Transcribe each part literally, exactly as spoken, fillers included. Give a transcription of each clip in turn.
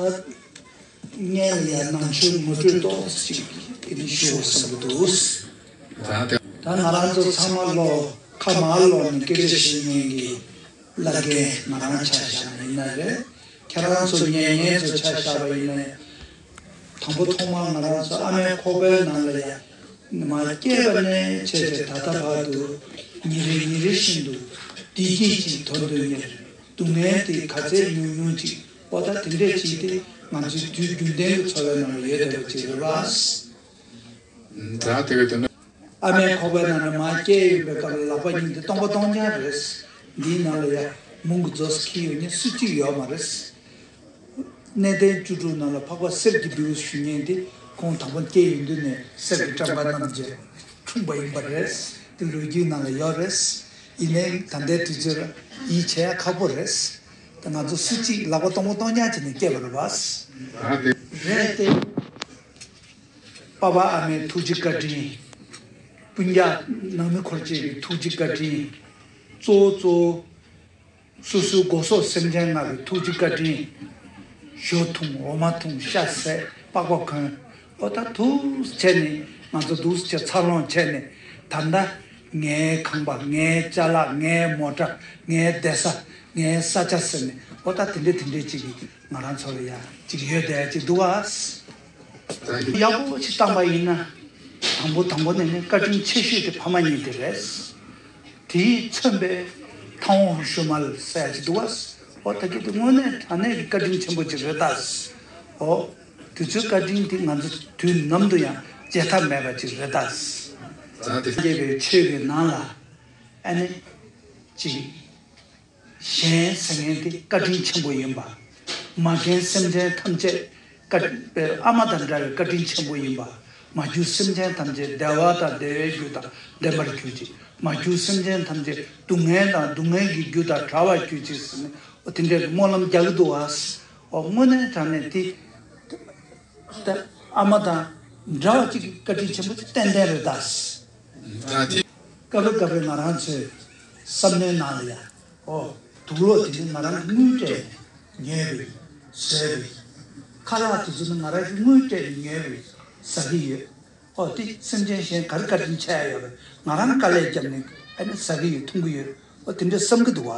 སྔོན་ལ་ཡང་ནང་ཆོས་ངོ་སྤྲོད་ཏོག་ཙམ་ཅིག་ཨེ་ནི་ཞུ་དགོས་བསམ་གྱི་འདུག། ད་ང་རང་ཚོ་ཚང་མ་ལོ་ཁ་མར་ལོག་ནས་སྐད་ཆ་བཤད་མཁན་གྱི་བླ་རྒན་ང་རང་ཆ་བཞག་ན་ཡིན་ན་རེད། ཁྱེད་རང་ཚོ་ཉན་མཁན་ཚོ་ཆ་བཞག་པ་ཡིན་ན། དང་པོ་ཐོག་མར་ང་རང་ཚོ་ཨ་མའི་ཁོག་པའི་ནང་ལ་ཡ། མ་སྐྱེས་པ་ནས་བྱས་ཏེ་ད་ལྟ་བར་དུ་ཉིན་རེ་ཉིན་རེ་བཞིན་དུ་བདེ་སྐྱིད་ཅིག་དོར་འདོད་ཉེར། སྡུག་བསྔལ་དེ་ག་ཚད་ཉུང་ཉུང་ཅིག་པོ་ད་དེ་འདྲས་ཅིག་དེ་ང་ཚོའི་དུས་རྒྱུན་ལྡན་གྱི་འཚོ་བའི་ནང་ལ་ཡོད་བསྡད་པ་ཅིག་རེད་པ། ད་དེ་བས་དོན་ཨ་མའི་ཁོག་པའི་ནང་ནས་མར་སྐྱེས་ཡོང་པའི་སྐབས་ལ་ལག་པ་གཉིས་དེ་སྟོང་པ་སྟོང་རྐྱང་རེད། འདིའི་ནང་ལ་ཡ་མུང་གི་རྫོགས་སུ་འཁྱེར་ཡོད་མཁན་སུ་གཅིག་ཡོད་མ་རེད། གནས་བརྟན་བཅུ་དྲུག་ནང་ལ་འཕགས་པ་གསེར་གྱི་བེའུ་ཞུ་མཁན་དེ་ཁོང་དང་པོ་སྐྱེས་ཡོང་དུས་ནས་གསེར་གྱི་བཀྲམ་པ་རྣམས་ཀྱིས་འཁྲུངས་པ་ཡིན་པ་རེད། དེ་ལོ་རྒྱུས་ནང་ལ་ཡོད་རེད། ཡིན་ནའི་ད་ལྟའི་དུས་ཚོད་ལ་ཡིད་ཆེས་ཡ་ཁག་པོ་རེད། དེ་ང་ཚོ་སུ་གཅིག་ལག་པ་སྟོང་པ་སྟོང་རྐྱང་བྱས་ནས་སྐྱེས་པ་རེད་པ། རེད་དེ། པ་ཕ་ཨ་མའི་ཐུགས་རྗེ་བཀའ་དྲིན། སྤུན་ཀྱག་ནང་མི་འཁོར་བཅས་ཀྱི་ཐུགས་རྗེ་བཀའ་དྲིན། གཙོ་བོ་གཙོ་བོ། སོ་སོའི་སྒོ་ཟོག་སེམས་ཅན་ལྔ་གི་ཐུགས་རྗེ་བཀའ་དྲིན། ཞོ་འཐུང་འོ་མ་འཐུང་ཤ་ཟས་པགས་པ་གོན། ཨོ་ད་ཐུགས་བྱས་ནས་ང་ཚོ་འདུག་སེ་བྱས་འཚར་ལོངས་བྱས་ནས་ད་ལྟ་ངའི་ཁང་པ་ངའི་ཅ་ལག་ངའི་མོ་ཊ་ངའི་བསྡད་ས་ངའི་ས་ཆ་ཟེར་ནས་ཨོ་ད་དེ་འདྲས་དེ་འདྲས་ཅིག་གི་ང་རང་ཚོ་ལ་ཡ་ཅིག་ཡོད་བསྡད་ཅིག་འདུག་ཨ། ཡག་པོ་ཅིག་བཏང་པ་ཡིན་ན། དང་པོ་དང་པོ་ནས་ནི་བཀའ་དྲིན་ཆེ་ཤོས་དེ་ཕ་མ་གཉིས་དེ་རེད། དེས་མཚོན་པའི་ཐང་བོ་ཧུ་ཤུ་མལ་ཟེར་ཡ་ཅིག་འདུག་བ། ཨོ་ད་གི་དེ་དངོས་གནས་དྲང་གནས་ཀྱི་བཀའ་དྲིན་ཆེན་པོ་ཅིག་རེད་ད། ཨོ། དེ་ཚོའི་བཀའ་དྲིན་དེ་ང་ཚོ་དུས་ནམ་དུ་ཡང་བརྗེད་ཐབས་མེད་པ་ཅིག་རེད་ད། ད་དེ་སྐྱེས་པའི་ཆོས་ཀྱི་ནང་ལ་ཨ་ནི་ཅིག་གཞན་ཟེར་མཁན་དེ་བཀའ་དྲིན་ཆེན་པོ་ཡིན་པ། མ་རྒན་སེམས་ཅན་ཐམས་ཅད་བཀའ་ཨ་མ་དང་འདྲ་བའི་བཀའ་དྲིན་ཆེན་པོ་ཡིན་པ། མ་གྱུར་སེམས་ཅན་ཐམས་ཅད་བདེ་བ་དང་བདེ་བའི་རྒྱུ་དང་ལྡན་པར་གྱུར་ཅིག་མ་གྱུར་སེམས་ཅན་ཐམས་ཅད་སྡུག་བསྔལ་དང་སྡུག་བསྔལ་གྱི་རྒྱུ་དང་བྲལ་བར་གྱུར་ཅིག་ཟེར་ནས་འོ་དེ་འདྲའི་སྨོན་ལམ་རྒྱག་གི་འདུག་བ། འོ་དངོས་གནས་དྲང་གནས་དེ་ད་ཨ་མ་དང་འདྲ་བ་ཅིག་གི་བཀའ་དྲིན་ཆེན་པོ་ཅིག་ཏན་ཏན་རེད་ད། སྐབས་རེ་སྐབས་རེ་ང་རང་ཚོའི་བསམ་བློའི་ནང་ལ་ཡ། ཨོ། དུག་ལོག་དེ་ནི་ང་རང་གིས་དངུལ་སྤྲད་ནས་ཉོས་པའི་བཟོས་པའི། ཁ་ལག་དེ་ཚོ་ནི་ང་རང་གིས་དངུལ་སྤྲད་ནས་ཉོས་པའི་ཟ་གི་ཡོད། ཨོ་དེ་སེམས་ཅན་གཞན་ག་རེ་བཀའ་དྲིན་ཆེ་ཡ་ཡོད་རེད། ང་རང་དཀའ་ལས་བརྒྱབ་ནས་ཨ་ནི་ཟ་གི་ཡོད་འཐུང་གི་ཡོད། ཨོ་དེ་འདྲ་བསམ་གི་འདུག་བ།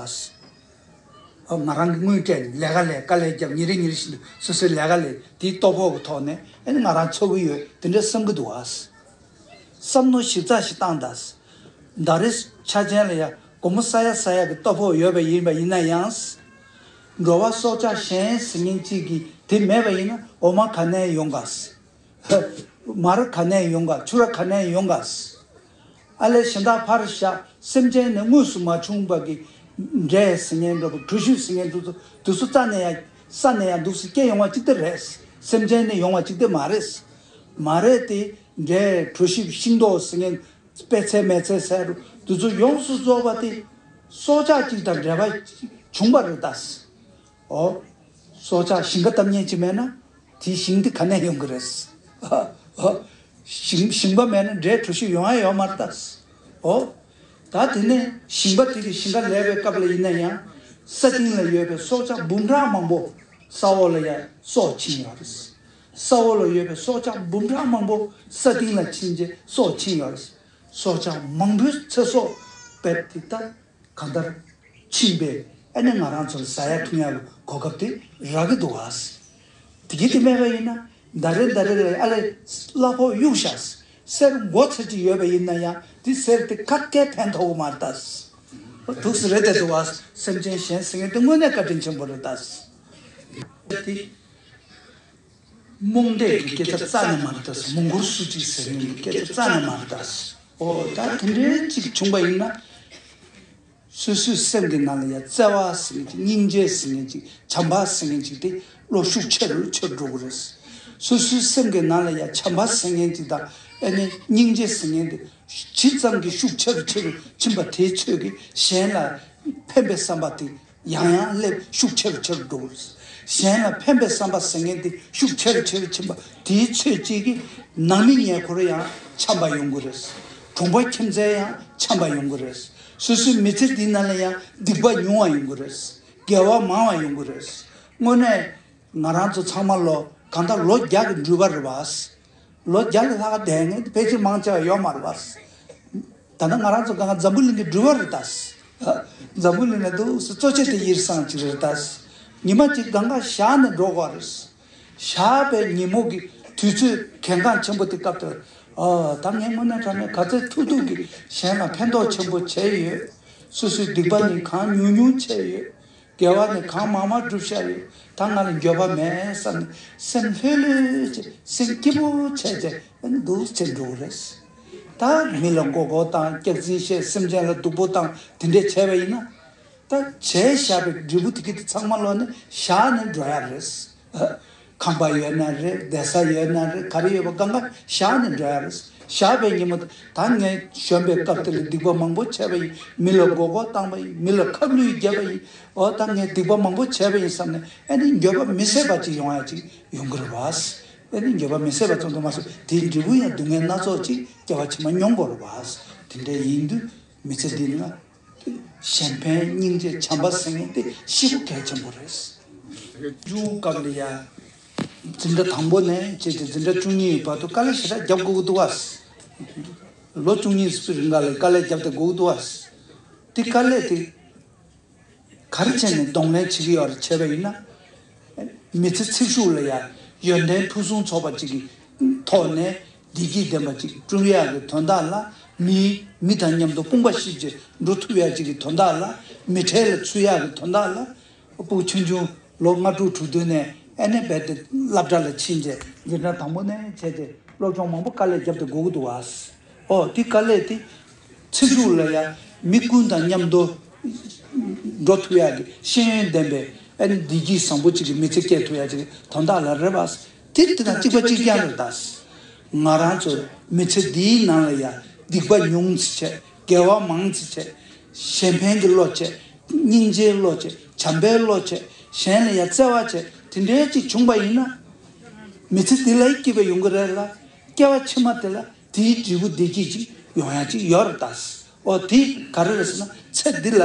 ཨོ་ང་རང་གིས་དངུལ་སྤྲད་ནས་ལས་ཀ་ལས་དཀའ་ལས་བརྒྱབ་ཉིན་རེ་ཉིན་རེ་བཞིན་དུ་སོ་སོའི་ལས་ཀ་ལས་དེའི་ལྟོ་ཕོག་གི་ཐོག་ནས་ཨ་ནི་ང་རང་འཚོ་གི་ཡོད་དེ་འདྲ་བསམ་གི་འདུག་བ། བསམ་མནོ་ཞིབ་ཚགས་ཤིག་བཏང་དང་། ད་རེས་ཆ་ཅན་ལ་ཡ་སྒོར་མོ་ས་ཡ་ས་ཡ་གི་ལྟོ་ཕོག་ཡོད་པ་ཡིན་པ་ཡིན་ན་ཡང་། འགྲོ་བ་སྲོག་ཆགས་གཞན་ཟེར་མཁན་གཅིག་གིས་དེ་མེད་པ་ཡིན་ན་འོ་མ་ག་ནས་ཡོང་ག། མར་ག་ནས་ཡོང་ག་ཆུ་ར་ག་ནས་ཡོང་ག། ཨ་ལས་གཞན་དག་ཕར་བཞག་སེམས་ཅན་ནི་དངོས་སུ་མ་བྱུང་བ་གི་འབྲས་ཟེར་མཁན་འདྲ་པོ་གྲོ་ཞིབ་ཟེར་མཁན་འདུག་ཚོ་དུས་སུ་རྩ་ནས་ཡང་ས་ནས་ཡང་འདུག་སེ་སྐྱེ་ཡོང་བ་གཅིག་དེ་རེད། སེམས་ཅན་ནི་ཡོང་བ་གཅིག་དེ་མ་རེད། མ་རེད་དེ། འབྲས་གྲོ་ཞིབ་ཤིང་ཏོག་ཟེར་མཁན་དཔེ་ཚད་མེད་ཚད་ཟེར་རུ་འདི་ཚོ་ཡོངས་སུ་རྫོགས་པ་དེ་སྲོག་ཆགས་གཅིག་དང་འབྲེལ་བ་བྱུང་བ་རེད་ད། ཨོ། སྲོག་ཆགས་ཞིང་ཁ་བཏབ་མཁན་གཅིག་མེད་ན་དེའི་ཞིང་དེ་ག་ནས་ཡོང་གི་རེད། ཨོ། ཞིང་ཞིང་པ་མེད་ན་འབྲས་གྲོ་ཞིབ་ཡོང་ཡ་ཡོད་མ་རེད་ད། ཨོ། ད་དེ་ནས་ཞིང་པ་དེ་གི་ཞིང་ཁ་ལས་པའི་སྐབས་ལ་ཡིན་ན་ཡང་ས་སྟེང་ལ་ཡོད་པའི་སྲོག་ཆགས་འབུམ་ཕྲག་མང་པོ་ས་འོག་ལ་ཡ་སྲོག་ཕྱིན་ཡོད་རེད། ས་འོག་ལ་ཡོད་པའི་སྲོག་ཆགས་འབུམ་ཕྲག་མང་པོ་ས་སྟེང་ལ་ཕྱིན་རྗེས་སྲོག་ཕྱིན་ཡོད་རེད། སྲོག་ཆགས་མང་པོའི་ཚེ་སྲོག་བེད་དེ་ལྟར་གང་ལྟར་ཕྱིན་པས་ཨ་ནི་ང་རང་ཚོར་ཟ་ཡ་འཐུང་ཡ་གི་གོ་སྐབས་དེ་རག་གི་འདུག་ཨ། དེ་གི་དེ་མེད་པ་ཡིན་ན་ད་རེ་ད་རེ་ལ་ཨ་ལས་གླ་ཕོགས་གཡུག་བཞག་གསེར་མགོ་ཚར་གཅིག་ཡོད་པ་ཡིན་ན་ཡང་དེ་གསེར་དེ་ག་གེ་ཕན་ཐོགས་མ་རེད་ད། འདུག་སེ་རེད་དེ་འདུག་ཨ། སེམས་ཅན་གཞན་ཟེར་མཁན་དེ་དངོས་གནས་བཀའ་དྲིན་ཆེན་པོ་རེད་ད། དེ། རྨོངས་དད་ཀྱི་སྐད་ཆ་རྩ་ནས་མ་རེད་ད། མོང་གུར་སུ་གཅིག་ཟེར་མཁན་གྱི་སྐད་ཆ་རྩ་ནས་མ་རེད་ད། ཨོ་ད་དེ་འདྲའི་གཅིག་བྱུང་པ་ཡིན་ན། སོ་སོའི་སེམས་ཀྱི་ནང་ལ་ཡ་བརྩེ་བ་ཟེར་མཁན་གཅིག་སྙིང་རྗེ་ཟེར་མཁན་གཅིག་བྱམས་པ་ཟེར་མཁན་གཅིག་དེ་བློ་ཤུགས་ཆེ་རུ་ཆེ་རུ་འགྲོ་གི་རེད། སོ་སོའི་སེམས་ཀྱི་ནང་ལ་ཡ་བྱམས་པ་ཟེར་མཁན་གཅིག་དང་ཨ་ནི་སྙིང་རྗེ་ཟེར་མཁན་དེ་ཇི་ཙམ་གྱི་ཤུགས་ཆེ་རུ་ཆེ་རུ་ཕྱིན་པ་དེའི་ཚོད་ཀྱིས་གཞན་ལ་ཕན་པའི་བསམ་པ་དེ། ཡང་ཡང་སླེབས་ཤུགས་ཆེ་རུ་ཆེ་རུ་འགྲོ། གཞན་ལ་ཕན་པའི་བསམ་པ་ཟེར་མཁན་དེ་ཤུགས་ཆེ་རུ་ཆེ་རུ་ཕྱིན་པ་དེའི་ཚོད་ཅིག་གིས་ནང་མི་ཉེ་འཁོར་ཡང་འཆམ་པ་ཡོང་གི་རེད། གྲོང་པ་ཁྱིམ་མཚེས་ཡང་འཆམ་པ་ཡོང་གི་རེད། སོ་སོའི་མི་ཚེ་འདིའི་ནང་ལ་ཡང་སྡིག་པ་ཉུང་བ་ཡོང་གི་རེད། དགེ་བ་མང་བ་ཡོང་གི་རེད། དངོས་གནས་ ང་རང་ཚོ་ཚང་མ་ལོ་གང་ལྟར་ལོ་བརྒྱ་གི་འགྲུལ་པ་རེད་པ། ལོ་བརྒྱ་ལས་ལྷག་བསྡད་མཁན་དེ་ཕལ་ཆེར་མང་ཆེ་བ་ཡོད་མ་རེད་པ། ད་ལྟ་ང་རང་ཚོ་གང་ག་འཛམ་བུ་གླིང་གི་འགྲུལ་པ་རེད་ད། འཛམ་བུ་གླིང་ལ་འདུག་སེ་གཙོ་ཆེ་དེ་ཡིད་སང་ཅིག་རེད་ད། ཉི་མ་གཅིག་གང་ག་བཞག་ནས་འགྲོ་དགོས་རེད། བཞག་པའི་ཉིན་མོ་གི་དུས་ཚོད་གལ་འགངས་ཆེན་པོ་དེ་སྐབས་དེར། ཨ་ད་ངས་དངོས་གནས་དྲང་གནས་ག་ཚོད་ཐུབ་ཐུབ་ཀྱིས་གཞན་ལ་ཕན་ཐོགས་ཆེན་པོ་བྱས་ཡོད། སོ་སོའི་སྡིག་པ་ནི་གང་ཉུང་ཉུང་བྱས་ཡོད། དགེ་བ་ནི་གང་མང་མང་བསྒྲུབས་བཞག་ཡོད། ད་ང་ལ་འགྱོད་པ་མེད་བསམ་ནས་སེམས་ལྷོད་ལྷོད་བྱས། སེམས་སྐྱིད་པོ་བྱས་བྱས་འདུག་སེ་འགྲོ་གི་རེད། ད་མི་ལ་མགོ་སྐོར་བཏང་། སྐྱག་རྫུན་བཤད། སེམས་ཅན་ལ་སྡུག་པོ་བཏང་། དེ་འདྲས་བྱས་པ་ཡིན་ན། ད་བྱས་བཞག་པའི་འབྲས་བུ་དེ་གི་དེ་ཚང་མ་ལོག་ནས་བཞག་ནས་འགྲོ་ཡ་རེད། ཨ། ཁང་པ་ཡོད་ན་རེད། བསྡད་ས་ཡོད་ན་རེད། ག་རེ་ཡོད་པ་གང་ག་བཞག་ནས་འགྲོ་ཡ་རེད། བཞག་པའི་ཉིན་མོ་དེ། ད་ངས་གཞོན་པའི་སྐབས་དེ་ལ་སྡིག་པ་མང་པོ་བྱས་པ་ཡིན། མི་ལ་མགོ་སྐོར་བཏང་པ་ཡིན། མི་ལ་ཁབ་ལུད་བརྒྱབ་པ་ཡིན། འོ་ད་ངས་སྡིག་པ་མང་པོ་བྱས་པ་ཡིན་བསམ་ནས་ཨ་ནི་འགྱོད་པ་མི་བཟད་པ་ཅིག་ཡོང་ཡ་ཅིག་ཡོང་གི་རེད་པ། ཨ་ནི་འགྱོད་པ་མི་བཟད་པ་ཙམ་དུ་མ་ཟད་དེའི་འབྲས་བུ་ཡང་སྡུག་བསྔལ་སྣ་ཚོགས་ཅིག་སྐྱེ་བ་ཕྱི་མ་མྱོང་དགོས་རེད་པ། དེ་འདྲ་ཡིན་དུས་མི་ཚེ་འདི་ནི་ང་གཞན་ཕན་སྙིང་རྗེ་བྱམས་པ་ཟེར་མཁན་དེ་ཤེས་པ་གལ་ཆེན་པོ་རེད། ཅུང་སྐབས་ལ་ཡ། འཛིན་གྲྭ་དང་པོ་ནས་བྱས་ཏེ་འཛིན་གྲྭ་བཅུ་གཉིས་ཡི་བར་དུ་དཀའ་ལས་ཞེ་དྲག་རྒྱབ་དགོས་ཀྱི་འདུག་བ། ལོ་བཅུ་གཉིས་སུ་རིང་ག་ལ་དཀའ་ལས་རྒྱབ་སྟེ་དགོས་ཀྱི་འདུག་བ། དེ་དཀའ་ལས་དེ་ག་རེ་བྱས་ནས་གདོང་ལེན་བྱེད་ཀྱི་ཡོད་རེད་བྱས་པ་ཡིན་ན། མི་ཚེ་ཚེ་གཞུག་ལ་ཡ་ཡོན་ཏན་ཕུན་སུམ་ཚོགས་པ་ཅིག་གི་ཐོག་ནས་བདེ་སྐྱིད་ལྡན་པ་ཅིག་བསྐྲུན་ཡག་གི་དོན་དག་ལ། མི་མི་དང་མཉམ་དུ་དཔུང་པ་གཤིབ་བྱས་འགྲོ་ཐུབ་ཡག་ཅིག་གི་དོན་དག་ལ། མི་གྲལ་ལ་ཚུད་ཡག་གི་དོན་དག་ལ། ཕྲུ་གུ་ཆུང་ཆུང་ལོ་ལྔ་དྲུག་དྲུག་བདུན་ནས་ཨ་ནི་རྦད་དེ་སློབ་གྲྭ་ལ་ཕྱིན་བྱས། འཛིན་གྲྭ་དང་པོ་ནས་བྱས་ཏེ་སློབ་སྦྱོང་མང་པོ་དཀའ་ལས་རྒྱབ་སྟེ་དགོས་ཀྱི་འདུག་བ། ཨོ་དེ་དཀའ་ལས་དེ་ཚེ་གཞུག་ལ་ཡང་མི་ཀུན་དང་མཉམ་དུ་འགྲོ་ཐུབ་ཡག་གི་ཤེས་ཡོན་ལྡན་པའི་ཨ་ནི་བདེ་སྐྱིད་བཟང་པོ་ཅིག་གི་མི་ཚེ་སྐྱེལ་ཐུབ་ཡག་ཅིག་གི་དོན་དག་ལ་རེད་བ། དེ་དེ་དང་གཅིག་པ་གཅིག་རྐྱང་རེད་ད། ང་རང་ཚོ་མི་ཚེ་འདིའི་ནང་ལ་ཡང་སྡིག་པ་ཉུང་ཙམ་བྱས། དགེ་བ་མང་ཙམ་བྱས། གཞན་ཕན་གྱི་བློ་བྱས། སྙིང་རྗེའི་བློ་བྱས། བྱམས་པའི་བློ་བྱས། གཞན་ལ་ཡང་བརྩེ་བ་བྱས། དེ་འདྲའི་ཅིག་བྱུང་པ་ཡིན་ན། མི་ཚེ་འདི་ལ་སྐྱིད་པ་ཡོང་གི་རེད་ལ། སྐྱེ་བ་ཕྱི་མ་དེ་ལ་དེའི་འབྲས་བུ་བདེ་སྐྱིད་ཅིག་ཡོང་ཡ་ཅིག་ཡོད་རེད་ད། ཨོ་དེ་ག་རེ་རེད་ཟེར་ན། ཚེ་འདི་ལ་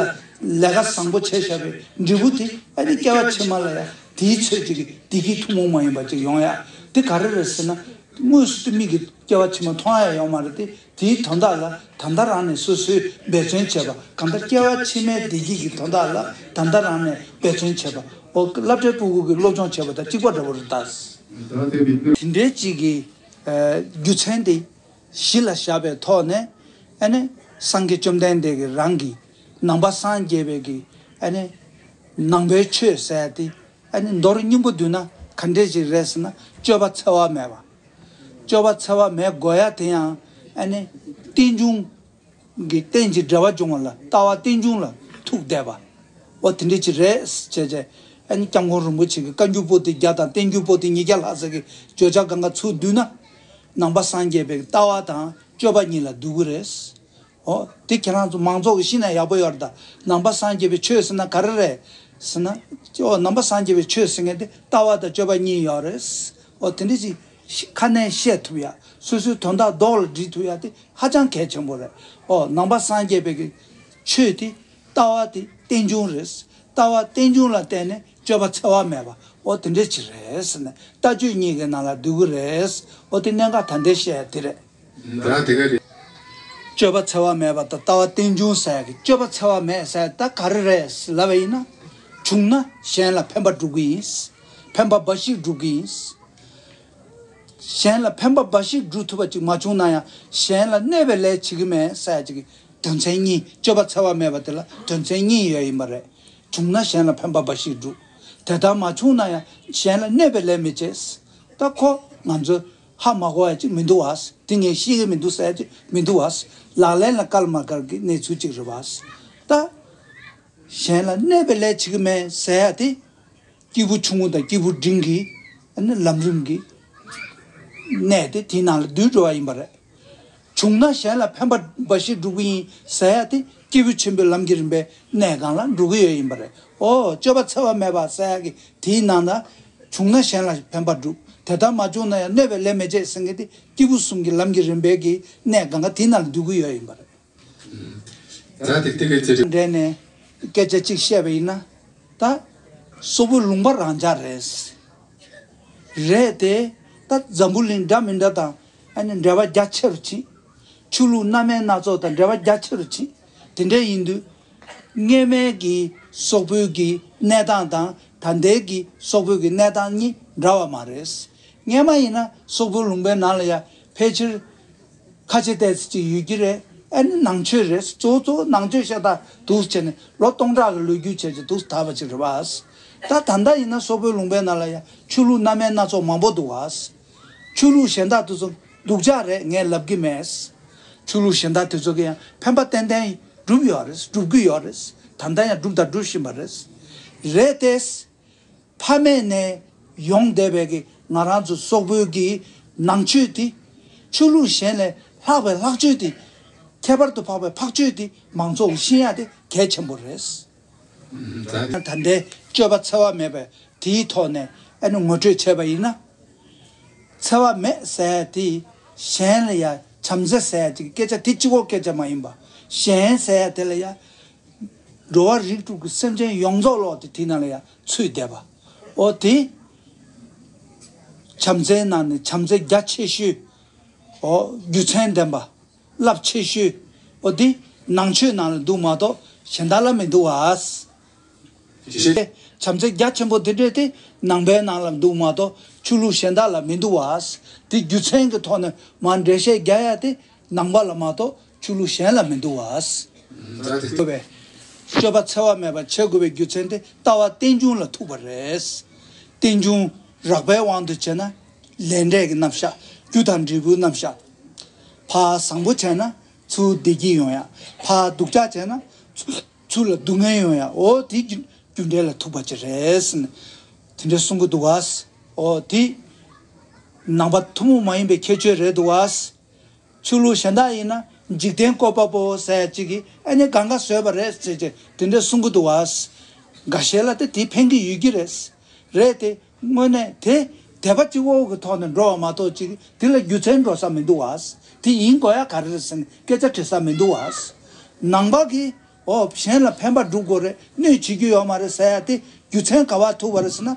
ལས་ཀ་བཟང་པོ་བྱས་བཞག་པའི་འབྲས་བུ་དེ་ཨ་ནི་སྐྱེ་བ་ཕྱི་མ་ལ་ཡང་དེའི་ཚོད་ཅིག་གི་བདེ་སྐྱིད་ཐུན་མོང་མ་ཡིན་པ་ཅིག་ཡོང་ཡ། དེ་ག་རེ་རེད་ཟེར་ན། དངོས་སུ་དེ་མིག་གིས་སྐྱེ་བ་ཕྱི་མ་མཐོང་ཡ་ཡོད་མ་རེད་དེ། དེའི་དོན་དག་ལ་ད་ལྟ་རང་ནས་སོ་སོས་འབད་བརྩོན་བྱས་པ། གང་ལྟར་སྐྱེ་བ་ཕྱི་མའི་བདེ་སྐྱིད་ཀྱི་དོན་དག་ལ་ད་ལྟ་རང་ནས་འབད་བརྩོན་བྱས་པ། ཨོ་སློབ་གྲྭའི་ཕྲུ་གུ་གིས་སློབ་སྦྱོང་བྱས་པ་དང་གཅིག་པ་འདྲ་བོ་རེད་ད། དེ་འདྲའི་ཅིག་གི་རྒྱུ་མཚན་དེ་གཞི་ལ་བཞག་པའི་ཐོག་ནས། ཨ་ནི་སངས་རྒྱས་བཅོམ་ལྡན་འདས་ཀྱིས་རང་གི་ནང་པ་སངས་རྒྱས་པའི་གི་ཨ་ནི་ནང་པའི་ཆོས་ཟེར་ཡ་དེ། ཨ་ནི་མདོར་སྙིང་པོ་བསྡུས་ན་ག་འདྲས་ཅིག་རེད་ཟེར་ན། སྤྱོད་པ་འཚེ་བ་མེད་པ། སྤྱོད་པ་འཚེ་བ་མེད་དགོས་ཡ་དེ་ཡང་ཨ་ནི་རྟེན་འབྱུང་གི་རྟེན་ཅིང་འབྲེལ་བ་འབྱུང་བ་ལ། ལྟ་བ་རྟེན་འབྱུང་ལ་ཐུག་བསྡད་པ། འོ་དེ་འདྲས་ཅིག་རེད་བྱས་བྱས། ཨ་ནི་སྐྱབས་མགོན་རིན་པོ་ཆེ་གི་བཀའ་འགྱུར་པོ་ཏི་བརྒྱ་དང་བསྟན་འགྱུར་པོ་ཏི་ཉིས་བརྒྱ་ལྷག་ཙམ་གྱི་བརྗོད་བྱ་གང་ག་ཚུར་བསྡུས་ན། ནང་པ་སངས་རྒྱས་པའི་ལྟ་བ་དང་སྤྱོད་པ་གཉིས་ལ་འདུས་ཀྱི་རེད། ཨོ། དེ་ཁྱེད་རང་ཚོ་མང་ཚོགས་ཀྱིས་ཤེས་ན་ཡག་པོ་ཡོད་རེད་ད། ནང་པ་སངས་རྒྱས་པའི་ཆོས་ཟེར་ན་ག་རེ་རེད་ཟེར་ན། ཨོ། ནང་པ་སངས་རྒྱས་པའི་ཆོས་ཟེར་མཁན་དེ་ལྟ་བ་དང་སྤྱོད་པ་གཉིས་ཡོད་རེད། ཨོ། དེ་འདྲ་ཞིག་ཁ་ནས་བཤད་ཐུབ་ཡ། སོ་སོའི་དོན་དག་རྡོག་ལ་སྒྲིལ་ཐུབ་ཡ་དེ་ཧ་ཅང་གལ་ཆེན་པོ་རེད། ཨོ། ནང་པ་སངས་རྒྱས་པའི་གི་ཆོས་དེ་ལྟ་བ་དེ་རྟེན་འབྱུང་རེད། ལྟ་བ་རྟེན་འབྱུང་ལ་བརྟེན་ནས་སྤྱོད་པ་འཚེ་བ་མེད་པ། ཨོ། དེ་འདྲ་ཅིག་རེད་ཟེར་ནས་ལྟ་སྤྱོད་གཉིས་ཀྱི་ནང་ལ་འདུས་ཀྱི་རེད། ཨོ། དེ་གནད་འགག་ད་ལྟའི་བཤད་ཡ་དེ་རེད། ད་དེ་ག་རེད། སྤྱོད་པ་འཚེ་བ་མེད་པ་དང་ལྟ་བ་རྟེན་འབྱུང་ཟེར་གི། སྤྱོད་པ་འཚེ་བ་མེད་ཟེར་ད་ག་རེ་རེད་ལབ་པ་ཡིན་ན། བྱུང་ན་གཞན་ལ་ཕན་པ་སྒྲུབ་ཀྱི་ཡིན། ཕན་པ་འབའ་ཞིག་སྒྲུབ་ཀྱི་ཡིན། གཞན་ལ་ཕན་པ་འབའ་ཞིག་སྒྲུབ་ཐུབ་པ་ཅིག་མ་བྱུང་ན་ཡང་གཞན་ལ་གནོད་པའི་ལས་བྱེད་ཀྱི་མེད་ཟེར་ཅིག་གི་དོན་ཚན་གཉིས། སྤྱོད་པ་འཚེ་བ་མེད་པ་དེ་ལ་དོན་ཚན་གཉིས་ཡོད་ཡིན་པ་རེད། བྱུང་ན་གཞན་ལ་ཕན་པ་འབའ་ཞིག་སྒྲུབ། དེ་ལྟར་མ་བྱུང་ན་ཡང་གཞན་ལ་གནོད་པའི་ལས་མི་བྱེད། ད་ཁོ་ང་ཚོ་ཧ་མ་གོ་བ་ཅིག་མི་འདུག་བ། དེ་ངས་ཤེས་ཀྱི་མི་འདུག་ཟེར་ཡ་ཅིག་མི་འདུག་བ། ལག་ལེན་ལ་བཀལ་མ་བཀལ་གྱི་གནས་ཚུལ་ཅིག་རེད་བ། ད་གཞན་ལ་གནོད་པའི་ལས་བྱེད་ཀྱི་མེད་ཟེར་ཡ་དེ། སྐྱེས་བུ་ཆུང་ངུ་དང་སྐྱེས་བུ་འབྲིང་གི་ཨ་ནི་ལམ་རིམ་གྱི་གནས་དེ་དེའི་ནང་ལ་འདུས་འགྲོ་བ་ཡིན་པ་རེད། བྱུང་ན་གཞན་ལ་ཕན་པ་འབའ་ཞིག་སྒྲུབ་ཀྱི་ཡིན་ཟེར་ཡ་དེ་སྐྱེས་བུ་ཆེན་པོའི་ལམ་གྱི་རིམ་པའི་གནས་སྒང་ལ་འགྲོ་གི་ཡོད་ཡིན་པ་རེད། ཨོ། སྤྱོད་པ་འཚེ་བ་མེད་པ་ཟེར་ཡ་གི་དེའི་ནང་ན། བྱུང་ན་གཞན་ལ་ཕན་པ་སྒྲུབ། དེ་ལྟར་མ་བྱུང་ན་ཡང་གནོད་པའི་ལས་མི་བྱེད་ཟེར་མཁན་དེ་སྐྱེས་བུ་གསུམ་གྱི་ལམ་གྱི་རིམ་པའི་གི་གནས་སྒང་ག་དེའི་ནང་ལ་འདུས་ཀྱི་ཡོད་ཡིན་པ་རེད། ད་དེ་དེ་གའི་ཚེ་འབྲས་ནས་སྐད་ཆ་གཅིག་བཤད་པ་ཡིན་ན། ད་སོག་པོའི་ལུང་པ་རང་འཇགས་རེད། རེད་དེ། ད་འཛམ་བུ་གླིང་འདྲ་མི་འདྲ་དང་ཨ་ནི་འབྲེལ་བ་རྒྱ་ཆེ་རུ་ཕྱིན། ཆོས་ལུགས་སྣ་མིན་སྣ་ཚོགས་དང་འབྲེལ་བ་རྒྱ་ཆེ་རུ་ཕྱིན། དེ་འདྲ་ཡིན་དུས། སྔས་མའི་གི་སོག་པོའི་གི་གནས་སྟངས་དང་ད་ལྟའི་གི་སོག་པོའི་གི་གནས་སྟངས་གཉིས་འདྲ་བ་མ་རེད། སྔས་མ་ཡིན་ན་སོག་པོའི་ལུང་པའི་ནང་ལ་ཡ་ཕལ་ཆེར་ཁ་ཆེ་ཏོག་ཙམ་ཅིག་ཡོད་ཀྱི་རེད། ཨ་ནི་ནང་ཆོས་རེད། གཙོ་བོ་གཙོ་བོ་ནང་ཆོས་ཤ་སྟག་འདུག་བྱས་ནས་ལོ་སྟོང་ཕྲག་གི་ལོ་རྒྱུས་བྱས་ཀྱི་འདུག་དར་བ་ཅིག་རེད་བ། ད་ད་ལྟ་ཡིན་ན་སོག་པོའི་ལུང་པའི་ནང་ལ་ཡ་ཆོས་ལུགས་སྣ་མིན་སྣ་ཚོགས་མང་པོ་འདུག་བ། ཆོས་ལུགས་གཞན་དག་དེ་ཚོ་སྡུག་ཅག་རེད་ངས་ལབ་ཀྱི་མེད། ཆོས་ལུགས་གཞན་དག་དེ་ཚོ་གི་ཡང་ཕན་པ་ཏན་ཏན་སྒྲུབ་ཡོད་རེད། སྒྲུབ་ཀྱི་ཡོད་རེད། ད་ལྟ་ཡང་སྒྲུབ་དང་སྒྲུབ་བཞིན་པ་རེད། རེད་དེ། ཕ་མེས་ནས་ཡོང་བསྡད་པའི་གི་ང་རང་ཚོ་སོག་པོའི་གི་ནང་ཆོས་དེ། ཆོས་ལུགས་གཞན་ལས་ལྷག་པའི་ལྷག་ཆོས་དེ། ཁྱད་པར་དུ་འཕགས་པའི་འཕགས་ཆོས་དེ་མང་ཚོགས་ཀྱིས་ཤེས་ཡ་དེ་གལ་ཆེན་པོ་རེད། ད་ལྟའི་སྤྱོད་པ་འཚེ་བ་མེད་པའི་དེའི་ཐོག་ནས་ཨ་ནི་ངོ་སྤྲོད་བྱས་པ་ཡིན་ན། འཚེ་བ་མེད་ཟེར་ཡ་དེ་གཞན་ལ་ཡ་བྱམས་བརྩེ་ཟེར་ཡ་ཅིག་སྐད་ཆ་དེ་གཅིག་པོ་སྐད་ཆ་མ་ཡིན་པ། གཞན་ཟེར་ཡ་དེ་ལ་ཡ་འགྲོ་བ་རིགས་དྲུག་གི་སེམས་ཅན་ཡོངས་རྫོགས་ལོག་དེ་དེ་ནང་ལ་ཡ་ཚུད་བསྡད་པ། འོ་དེ་བྱམས་བརྩེའི་ནང་ནས་བྱམས་བརྩེ་རྒྱ་ཆེ་ཤོས། འོ་རྒྱུ་མཚན་ལྡན་པ། རླབས་ཆེ་ཤོས། འོ་འདི་ནང་ཆོས་ནང་ལ་འདུག་མ་གཏོགས་གཞན་དག་ལ་མི་འདུག་བ། བྱམས་བརྩེ་རྒྱ་ཆེན་པོ་འདི་འདྲས་དེ་ནང་པའི་ནང་ལ་འདུག་མ་གཏོགས་ཆོས་ལུགས་གཞན་དག་ལ་མི་འདུག་བ། དེ་རྒྱུ་མཚན་གྱི་ཐོག་ནས་མར་འགྲེལ་བཤད་རྒྱག་ཡ་དེ་ནང་པ་ལ་མ་གཏོགས་ཆོས་ལུགས་གཞན་ལ་མི་འདུག་བ། ད་དེ་སྤྱོད་པ་འཚེ་བ་མེད་པ་བྱེད་དགོས་པའི་རྒྱུ་མཚན་དེ་ལྟ་བ་རྟེན་འབྱུང་ལ་ཐུག་པ་རེད། རྟེན་འབྱུང་རགས་པའི་དབང་དུ་བྱས་ན། ལས་འབྲས་ཀྱི་རྣམ་གཞག་རྒྱུ་དང་འབྲས་བུའི་རྣམ་གཞག་ཕར་བཟང་པོ་བྱས་ན་ཚུར་བདེ་སྐྱིད་ཡོང་ཡ། ཕར་སྡུག་ཅག་བྱས་ན་ཚུར་ཚུར་ལ་སྡུག་བསྔལ་ཡོང་ཡ། འོ་དེ་རྒྱུ་རྒྱུ་འབྲས་ལ་ཐུག་པ་ཅིག་རེད་ཟེར་ནས་དེ་འདྲ་གསུང་གི་འདུག་བ། འོ་དེ་ནང་པ་ཐུན་མོང་མ་ཡིན་པའི་ཁྱད་ཆོས་རེད་འདུག་བ། ཆོས་ལུགས་གཞན་དག་ཡིན་ན་འཇིག་རྟེན་བཀོད་པ་པོ་ཟེར་ཡ་ཅིག་གིས་ཨ་ནི་གང་ག་བཟོས་པ་རེད་ཟེར་ཅིག་དེ་འདྲ་གསུང་གི་འདུག་བ། འགའ་ཤས་ལ་དེ་དེ་ཕན་གྱི་ཡོད་ཀྱི་རེད། རེད་དེ། དངོས་གནས་དེ་དད་པ་གཅིག་པོ་གི་ཐོག་ནས་འགྲོ་བ་མ་གཏོགས་ཅིག་དེ་ལ་རྒྱུ་མཚན་འགྲོ་ས་མི་འདུག་བ། དེ་ཡིན་དགོས་ཡ་ག་རེ་རེད་ཟེར་ནས་སྐད་ཆ་དྲི་ས་མི་འདུག་བ། ནང་པ་གིས་འོ་གཞན་ལ་ཕན་པ་སྒྲུབ་དགོས་རེད། གནོད་བྱེད་རྒྱུ་ཡོད་མ་རེད་ཟེར་ཡ་དེ་རྒྱུ་མཚན་ག་བ་ཐུག་པ་རེད་ཟེར་ན།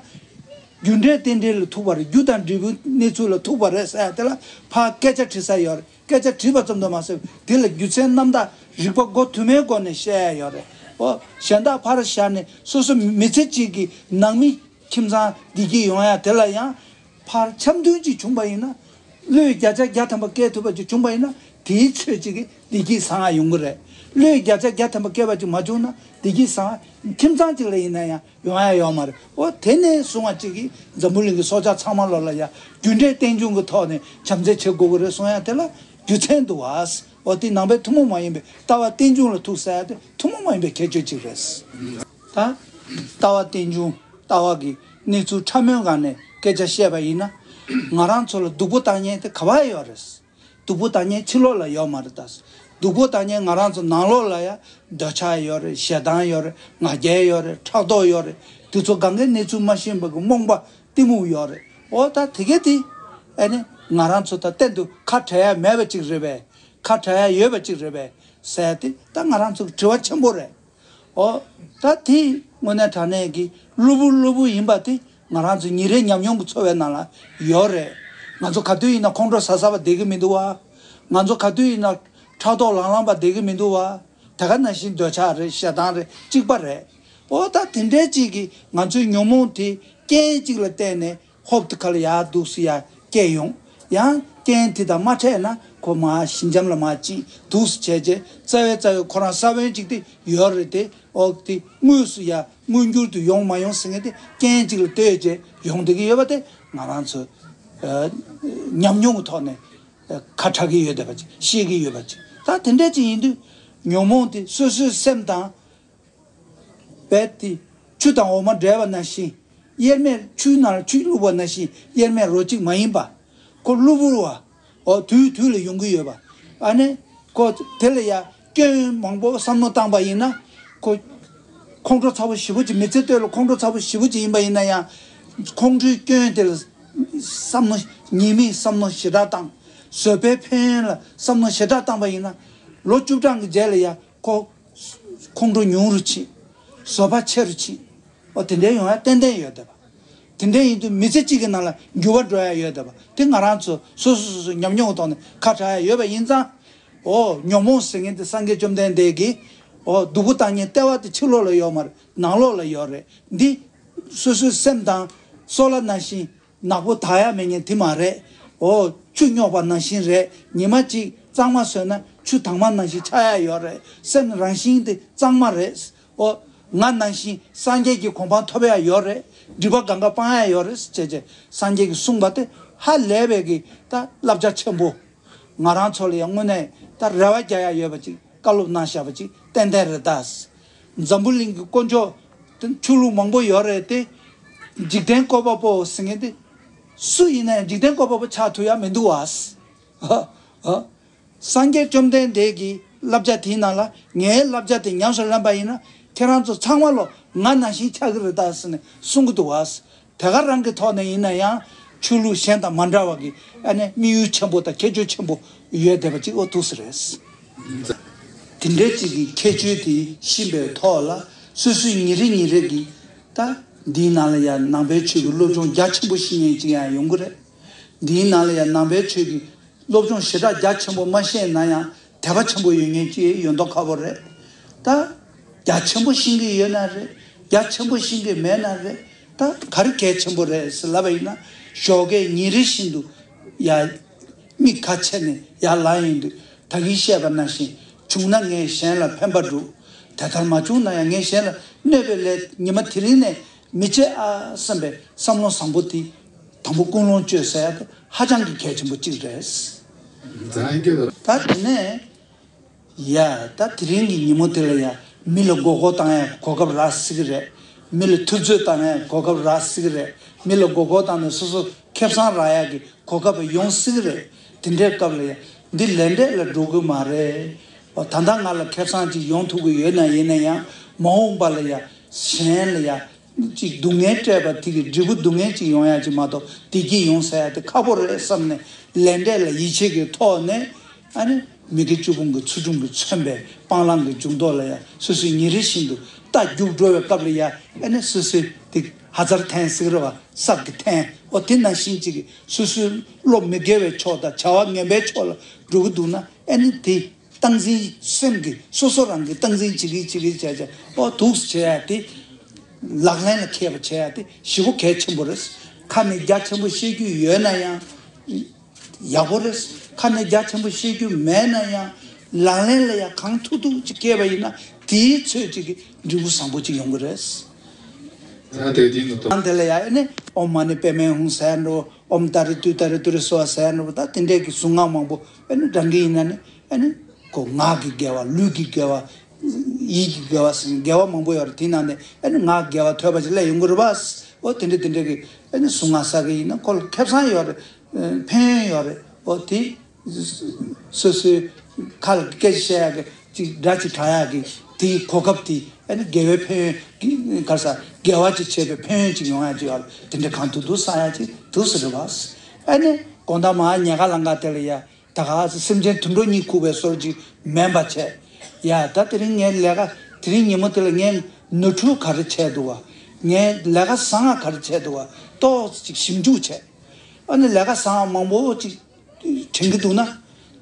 རྒྱུ་འབྲས་རྟེན་འབྲེལ་ལ་ཐུག་པ་རེད། རྒྱུ་དང་འབྲས་བུའི་གནས་ཚུལ་ལ་ཐུག་པ་རེད་ཟེར་ཡ་དེ་ལ་ཕར་སྐད་ཆ་དྲི་ས་ཡོད་རེད། སྐད་ཆ་དྲིས་པ་ཙམ་དུ་མ་ཟད་དེ་ལ་རྒྱུ་མཚན་རྣམ་དག་རིགས་པ་སྒོ་དུ་མའི་སྒོ་ནས་བཤད་ཡ་ཡོད་རེད། འོ་གཞན་དག་ཕར་བཞག་ནས་སོ་སོ་མི་ཚེ་གཅིག་གི་ནང་མི་ཁྱིམ་ཚང་བདེ་སྐྱིད་ཡོང་ཡ་དེ་ལ་ཡང་ཕར་འཆམ་མཐུན་ཅིག་བྱུང་པ་ཡིན་ན། བློས་བརྒྱ་ཆ་བརྒྱ་ཐམ་པ་སྐྱེལ་ཐུབ་པ་ཅིག་བྱུང་པ་ཡིན་ན་དེའི་ཚོད་ཅིག་གི་བདེ་སྐྱིད་བཟང་ང་ཡོང་གི་རེད། བློས་བརྒྱ་ཆ་བརྒྱ་ཐམ་པ་སྐྱེལ་བ་ཅིག་མ་བྱུང་ན་བདེ་སྐྱིད་བཟང་ང་ཁྱིམ་ཚང་གཅིག་ལ་ཡིན་ན་ཡང་། ཡོང་ཡ་ཡོད་མ་རེད། འོ་དེ་ནས་བཟུང་བ་གཅིག་གིས་འཛམ་བུ་གླིང་གི་སྲོག་ཆགས་ཚང་མ་ལོ་ལ་ཡ་རྒྱུ་འབྲས་རྟེན་འབྱུང་གི་ཐོག་ནས་བྱམས་བརྩེ་བྱེད་དགོས་ཀྱི་རེད་གསུང་ཡ་དེ་ལ་རྒྱུ་མཚན་འདུག་བ། འོ་དེ་ནང་པའི་ཐུན་མོང་མ་ཡིན་པའི་ལྟ་བ་རྟེན་འབྱུང་ལ་ཐུག་ཟེར་ཡ་དེ་ཐུན་མོང་མ་ཡིན་པའི་ཁྱད་ཆོས་གཅིག་རེད། ད་ལྟ་བ་རྟེན་འབྱུང་ལྟ་བ་གི་གནས་ཚུལ་ཕྲ་མོའི་སྒང་ནས་སྐད་ཆ་བཤད་པ་ཡིན་ན། ང་རང་ཚོ་ལ་སྡུག་པོ་བཏང་མཁན་དེ་ག་བ་ཡོད་རེད། སྡུག་པོ་བཏང་མཁན་ཕྱི་ལོགས་ལ་ཡོད་མ་རེད་ད། སྡུག་པོ་བཏང་མཁན་ང་རང་ཚོ་ནང་ལོགས་ལ་ཡ་འདོད་ཆགས་ཡོད་རེད། ཞེ་སྡང་ཡོད་རེད། ང་རྒྱལ་ཡོད་རེད། ཕྲག་དོག་ཡོད་རེད། དེ་ཚོ་གང་གའི་གནས་ཚུལ་མ་ཤེས་པ་གི་རྨོངས་པ་གཏི་མུག་ཡོད་རེད། འོ་ད་དེ་གའི་དེ་ཨ་ནི་ང་རང་ཚོ་ད་གཏན་དུ་ཁ་བྲལ་ཡ་མེད་པ་ཅིག་རེད་པས། ཁ་བྲལ་ཡ་ཡོད་པ་ཅིག་རེད་པས་ཟེར་ཏེ་ད་ང་རང་ཚོ་གི་དྲི་བ་ཆེན་པོ་རེད། འོ། ད་དེ་དངོས་གནས་དྲང་གནས་ཀྱི་གློ་བུར་གློ་བུར་ཡིན་པ་དེ་ང་རང་ཚོ་ཉིན་རེའི་ཉམས་མྱོང་གི་འཚོ་བའི་ནང་ལ་ཡོད་རེད། ང་ཚོ་ག་དུས་ཡིན་ན་ཁོང་ཁྲོ་ཟ་ཟ་བ་བསྡད་ཀྱི་མི་འདུག་བ། ང་ཚོ་ག་དུས་ཡིན་ན་ཕྲག་དོག་ལང་ལང་བ་བསྡད་ཀྱི་མི་འདུག་བ། དེ་ག་ནང་བཞིན་འདོད་ཆགས་རེད། ཞེ་སྡང་རེད། གཅིག་པ་རེད། འོ་ད་དེ་འདྲའི་གཅིག་གིས་ང་ཚོའི་ཉོན་མོངས་དེ་རྐྱེན་གཅིག་ལ་བརྟེན་ནས་ཧོབ་ཏེ་ཁ་ལ་ཡར་འདུག་སེ་ཡར་སྐྱེས་ཡོང་། ཡང་རྐྱེན་དེ་དང་མ་འཕྲད་ན་ཁོ་མར་ཞི་འཇམ་ལ་མར་ཅིག་འདུག་སེ་བྱས་རྗེས་རྩ་བའི་རྩ་བའི་ཁོ་རང་ས་བོན་གཅིག་དེ་ཡོད་རེད་དེ། འོ་དེ་དངོས་སུ་ཡར་མངོན་འགྱུར་དུ་ཡོང་མ་ཡོང་ཟེར་མཁན་དེ་རྐྱེན་གཅིག་ལ་ལྟོས་བྱས་ཡོང་བསྡད་ཀྱི་ཡོད་པ་དེ་ང་རང་ཚོ་ཨ་ཉམས་མྱོང་གི་ཐོག་ནས་ཨ་ཁ་གྲག་གི་ཡོད་བསྡད་པ་ཅིག་ཤེས་ཀྱི་ཡོད་པ་ཅིག་ད་དེ་འདྲ་ཅིག་ཡིན་དུས་ཉོན་མོངས་དེ་སོ་སོའི་སེམས་དང་། རྦད་དེ་ཆུ་དང་འོ་མ་འདྲེས་པ་ནང་བཞིན། དབྱེར་མེད་ཆུའི་ནང་ལ་ཆུ་བླུགས་པ་ནང་བཞིན་དབྱེར་མེད་རོ་གཅིག་མ་ཡིན་པ། ཁོ་གློ་བུར་བ། འོ་དུས་དུས་ལ་ཡོང་གི་ཡོད་པ། ཨ་ནི། ཁོ་དེ་ལ་ཡ་སྐྱོན་མང་པོ་བསམ་བློ་བཏང་པ་ཡིན་ན། ཁོ། ཁོང་ཁྲོ་ཚ་པོ་ཞེ་པོ་ཅིག་མི་ཚེ་སྟོད་ལ་ཁོང་ཁྲོ་ཚ་པོ་ཞེ་པོ་ཅིག་ཡིན་པ་ཡིན་ན་ཡང་། ཁོང་ཁྲོའི་སྐྱོན་དེ་ལ། བསམ་བློ། ཉེས་དམིགས་བསམ་བློ་ཞེ་དྲག་བཏང་། བཟོད་པའི་ཕན་ཡོན་ལ་བསམ་བློ་ཞེ་དྲག་བཏང་པ་ཡིན་ན། ལོ་བཅུ་གྲངས་ཀྱི་རྗེས་ལ་ཡ་ཁོ། ཁོང་ཁྲོ་ཉུང་རུ་ཕྱིན། བཟོད་པ་ཆེ་རུ་ཕྱིན། འོ་དེ་འདྲའི་ཡོང་ཡ་ཏན་ཏན་ཡོད་བསྡད་པ། དེ་འདྲ་ཡིན་དུས་མི་ཚེ་གཅིག་གི་ནང་ལ་འགྱུར་བ་འགྲོ་ཡ་ཡོད་བསྡད་པ་དེ་ང་རང་ཚོ་སོ་སོ་སོ་སོ་ཉམས་མྱོང་གི་ཐོག་ནས་ཁ་གྲག་ཡ་ཡོད་པ་ཡིན་ཙང་། ཨོ་ཉོན་མོངས་ཟེར་མཁན་དེ་སངས་རྒྱས་བཅོམ་ལྡན་འདས་ཀྱིས་ཨོ་སྡུག་པོ་བཏང་མཁན་ལྟེ་བ་དེ་ཕྱི་ལོགས་ལ་ཡོད་མ་རེད། ནང་ལོགས་ལ་ཡོད་རེད། འདི་སོ་སོའི་སེམས་དང་སོལ་བ་ནང་བཞིན་ནག་པོ་དག་ཡ་མེད་མཁན་དེ་མ་རེད། ཨོ་ཆུ་རྙོག་པ་ནང་བཞིན་རེད། ཉི་མ་གཅིག་གཙང་མ་བཟོས་ན་ཆུ་དྭངས་མ་ནང་བཞིན་ཆགས་ཡ་ཡོད་རེད། སེམས་རང་བཞིན་དེ་གཙང་མ་རེད། ཨོ་ང་ནང་བཞིན་སངས་རྒྱས་ཀྱི་གོ་འཕང་ཐོབ་ཡ་ཡོད་རེད། སྒྲིབ་པ་གང་ག་སྤང་ཡ་ཡོད་རེད་ཅེས་བྱས་སངས་རྒྱས་ཀྱིས་གསུངས་པ་དེ་ཧ་ལས་པའི་གི་ད་བསླབ་བྱ་ཆེན་པོ། ང་རང་ཚོ་ལ་ཡང་དངོས་གནས་ད་རེ་བ་རྒྱག་ཡ་ཡོད་པ་ཅིག་བཀའ་སློབ་གནང་བཞག་པ་ཅིག་ཏན་ཏན་རེད་ད། འཛམ་བུ་གླིང་གི་དཀོན་མཆོག་དེ་ཆོས་ལུགས་མང་པོ་ཡོད་རེད་དེ། འཇིག་རྟེན་བཀོད་པ་པོ་ཟེར་མཁན་དེ་སུ་ཡིན་ན་ཡང་འཇིག་རྟེན་བཀོད་པ་པོ་ཆགས་ཐུབ་ཡ་མི་འདུག་བ། སངས་རྒྱས་བཅོམ་ལྡན་འདས་ཀྱི་བསླབ་བྱ་དེའི་ནང་ལ་ངའི་བསླབ་བྱ་དེ་ཉམས་སུ་ལེན་པ་ཡིན་ན་ཁྱེད་རང་ཚོ་ཚང་མ་ལོ་ང་ནང་བཞིན་ཆགས་ཀྱི་རེད་ད་ཟེར་ནས་གསུང་གི་འདུག་བ། དེ་ག་རང་གི་ཐོག་ནས་ཡིན་ན་ཡང་ཆོས་ལུགས་གཞན་དང་མ་འདྲ་བ་གི་ཨ་ནི་དམིགས་ཡུལ་ཆེན་པོ་དང་ཁྱད་ཆོས་ཆེན་པོ་ཡོད་བསྡད་པ་ཅིག་ཨོ་ཐུགས་སུ་རེད། དེ་འདྲའི་ཅིག་གི་ཁྱད་ཆོས་དེ་ཤེས་པའི་ཐོག་ལ་སོ་སོའི་ཉིན་རེ་ཉིན་རེ་གི་ད་འདིའི་ནང་ལ་ཡང་ནང་པའི་ཆོས་ཀྱི་སློབ་སྦྱོང་རྒྱ་ཆེན་པོ་ཤེས་མཁན་ཅིག་ཡང་ཡོང་གི་རེད། འདིའི་ནང་ལ་ཡང་ནང་པའི་ཆོས་ཀྱི་སློབ་སྦྱོང་ཞེ་དྲག་རྒྱ་ཆེན་པོ་མ་ཤེས་ན་ཡང་དད་པ་ཆེན་པོ་ཡོད་མཁན་ཅིག་ཡོད་མདོག་ཁ་པོ་རེད། ད་རྒྱ་ཆེན་པོ་ཤེས་ཀྱི་ཡོད་ན་རེད། རྒྱ་ཆེན་པོ་ཤེས་ཀྱི་མེད་ན་རེད། ད་ག་རེ་གལ་ཆེན་པོ་རེད་ཟེར་ལབ་པ་ཡིན་ན་ཞོགས་ཀས་ཉིན་རེ་བཞིན་དུ་ཡ་མིག་ཁ་ཕྱེ་ནས་ཡར་ལངས་ཡོང་དུས་ད་གིན་བཤད་པ་ནང་བཞིན་བྱུང་ན་ངས་གཞན་ལ་ཕན་པ་སྒྲུབ། དེ་ལྟར་མ་བྱུང་ན་ཡང་ངས་གཞན་ལ་གནོད་པའི་ལས་ཉི་མ་དེ་རིང་ནས་མི་བྱེད་ཨ་བསམ་པའི་བསམ་བློ་བཟང་པོ་དེ་དང་པོ་ཀུན་སློང་བཅོས་ཟེར་ཡ་དེ་ཧ་ཅང་གི་གལ་ཆེན་པོ་གཅིག་རེད། ད་དེ་ནས་ཡ་ད་དེ་རིང་གི་ཉིན་མོ་དེ་ལ་ཡ་མི་ལ་མགོ་སྐོར་བཏང་ཡ་གོ་སྐབས་རག་སྲིད་ཀྱི་རེད། མི་ལ་ཐུབ་ཚོད་བཏང་ཡ་གོ་སྐབས་རག་སྲིད་ཀྱི་རེད། མི་ལ་མགོ་སྐོར་བཏང་ནས་སོ་སོ་ཁེ་བཟང་རག་ཡ་གི་གོ་སྐབས་ཡོང་སྲིད་ཀྱི་རེད། དེ་འདྲའི་སྐབས་ལ་ཡ་འདི་ལས་འབྲས་ལ་འགྲོ་གི་མ་རེད། ཨོ་ད་ལྟ་ང་ལ་ཁེ་བཟང་ཅིག་ཡོང་ཐུབ་ཀྱི་ཡོད་ན་ཡིན་ན་ཡང་མ་འོངས་པ་ལ་ཡ་གཞན་ལ་ཡ་ཅིག་སྡུག་བསྔལ་སྤྲད་པ་དེ་གི་འབྲས་བུ་སྡུག་བསྔལ་ཅིག་ཡོང་ཡ་ཅིག་མ་གཏོགས་བདེ་སྐྱིད་ཡོང་ས་ཡ་དེ་ཁག་པོ་རེད་བསམ་ནས་ལས་འབྲས་ལ་ཡིད་ཆེས་ཀྱི་ཐོག་ནས་ཨ་ནི་མི་དགེ་བཅུ་སྤོང་གི་ཚུལ་ཁྲིམས་ཀྱིས་མཚོན་པའི་སྤང་བླང་གི་འཇུག་ལྡོག་ལ་ཡ་སོ་སོའི་ཉིན་རེ་བཞིན་དུ་རྟ་རྒྱུག་འགྲོ་བའི་སྐབས་ལ་ཡ་ཨ་ནི་སོ་སོའི་དེ་ཧ་ཙར་འཐེན་ཟེར་གི་རེད་བ། སྲབ་ཀྱིས་འཐེན། ཨོ་དེ་ནང་བཞིན་ཅིག་གིས་སོ་སོའི་བློ་མི་དགེ་བའི་ཕྱོགས་དང་བྱ་བ་ངན་པའི་ཕྱོགས་ལ་འགྲོ་གི་འདུག་ན་ཨ་ནི་དེ། སྟངས་འཛིན་སེམས་ཀྱི་སོ་སོ་རང་གི་སྟངས་འཛིན་བྱེད་ཀྱི་བྱེད་ཀྱི་བྱས་བྱས་ཨོ་འདུག་སེ་བྱེད་ཡ་དེ། ལག་ལེན་ལ་འཁེལ་བ་བྱེད་ཡ་དེ་ཞེ་པོ་གལ་ཆེན་པོ་རེད། ཁ་ནས་རྒྱ་ཆེན་པོ་བཤད་རྒྱུ་ཡོད་ན་ཡང་ཡག་པོ་རེད། ཁ་ནས་རྒྱ་ཆེན་པོ་བཤད་རྒྱུ་མེད་ན་ཡང་ལག་ལེན་ལ་ཡང་གང་ཐུབ་ཐུབ་ཅིག་བསྐྱལ་བ་ཡིན་ན་དེའི་ཚོད་ཅིག་གི་འབྲས་བུ་བཟང་པོ་ཅིག་ཡོང་གི་རེད། ད་དེ་དེ་ནི་ཏོ། ཨང་དེ་ལ་ཡ་ཨེ་ནི་ཨོཾ་མ་ཎི་པདྨེ་ཧཱུྃ་ཟེར་འགྲོ། ཨོཾ་ཏཱ་རེ་ཏུཏྟཱ་རེ་ཏུ་རེ་སྭཱ་ཧཱ་ཟེར་འགྲོ། ད་དེ་འདྲས་ཀྱི་གཟུངས་སྔགས་མང་པོ་ཨེ་ནི་བགྲང་གི་ཡིན་ན་ནི་ཨེ་ནི་ཁོ་ངག་གི་དགེ་བ། ལུས་ཀྱི་དགེ་བ། ཡིད་ཀྱི་དགེ་བ་ཟེར་ནས་དགེ་བ་མང་པོ་ཡོད་རེད། དེའི་ནང་ནས་ཨེ་ནི་ངག་གི་དགེ་བ་ཐོས་པ་ཅིག་སླེབས་ཡོང་གི་རེད་པ། ཨོ་དེ་འདྲས་དེ་འདྲས་ཀྱི་ཨེ་ནི་གཟུངས་སྔགས་བསགས་ཀྱི་ཡིན་ན་ཁོ་ལ་ཁེ་བཟང་ཡོད་རེད། ཕན་ཡོན་ཡོད་རེད། ཨོ་དེ་སོ་སོའི་ཁ་ལ་སྐད་ཆ་བཤད་ཡག་གི་ཅིག་སྒྲ་ཅིག་གྲགས་ཡག་གི་དེའི་གོ་སྐབས་དེ་ཨ་ནི་དགེ་བའི་ཕན་ཡོན་གྱི་ག་རེ་ཟ་དགེ་བ་ཅིག་བྱས་པའི་ཕན་ཡོན་ཅིག་ཡོང་ཡག་ཅིག་ཡོད་རེད། དེ་འདྲ་གང་ཐུབ་ཐུབ་བསགས་ཡག་ཅིག་འདུག་སེ་རེད་པ། ཨ་ནི་དགོང་དག་མར་ཉལ་ཁ་ལངས་ཁ་དེ་ལ་ཡ་ད་ག་སེམས་ཅན་དུད་འགྲོ་གཉིད་ཁུག་པའི་བཟོ་འདྲ་ཅིག་མེད་པ་བྱས། ཡ་ད་དེ་རིང་ངའི་ལས་ཀ་དེ་རིང་ཉིན་མོ་དེ་ལ་ངས་ནོར་འཁྲུལ་ག་རེ་བྱས་འདུག་བ། ངས་ལས་ཀ་བཟང་བ་ག་རེ་བྱས་འདུག་བ་ཏོག་ཙམ་ཅིག་ཞིབ་འཇུག་བྱས། ཨ་ནི་ལས་ཀ་བཟང་བ་མང་པོ་ཅིག་དྲན་གྱི་འདུག་ན།